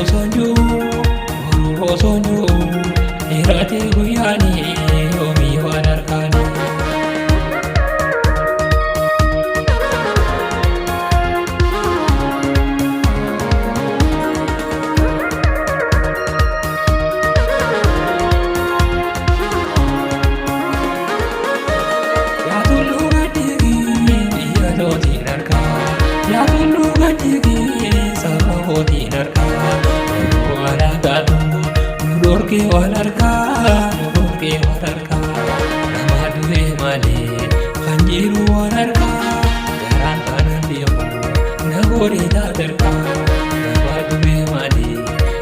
Osoo jiru, boruu osoo jiru, dheeratee guyyaani yoomii waan harkaani. Yaa tulluu gaddigi biyya lootiin harkaa, yaa tulluu gaddigi saba kootiin harkaa, nu alaagaatu nu dhorkee wal harkaa, nu dhorkee wal harkaa, nama du'e malee kan jiru wal harkaa, garaan kanan beeku na godhe taatarkaa, nama du'e malee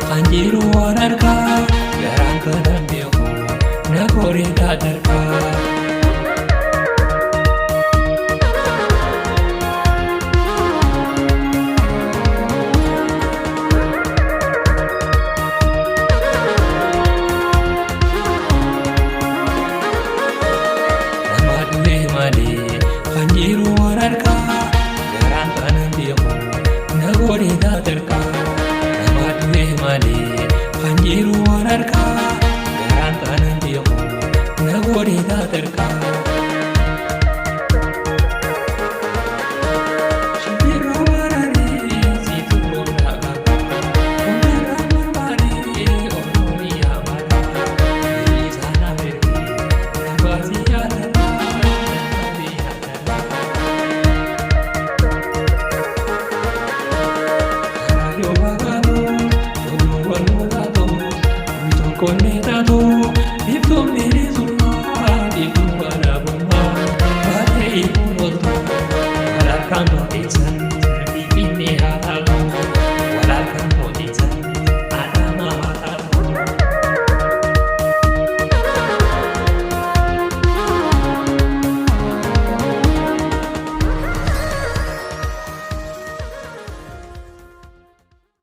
kan jiru wal harkaa, garaan kanan beeku na godhe taatarkaa. Nama du'e malee kan jiru waan harkaa, garaan kanan beeku na godhe taatarkaa. Nama du'e malee kan jiru waan harkaa, garaan kanan beeku na godhe taatarkaa. Shimbirroo bararee siitu goonaa qaba, hundarraa barbaadee Oromiyaa mara, biyyi naaf ergee na baasii jaalalaa, na baasii jaalalaa. Karaa yoo baqatu tulluuwwan mul'atu, tokkollee taatu biiftuun bilisummaa, biiftuu walaabummaa baatee ifuun ooltu walharkaan barreessan.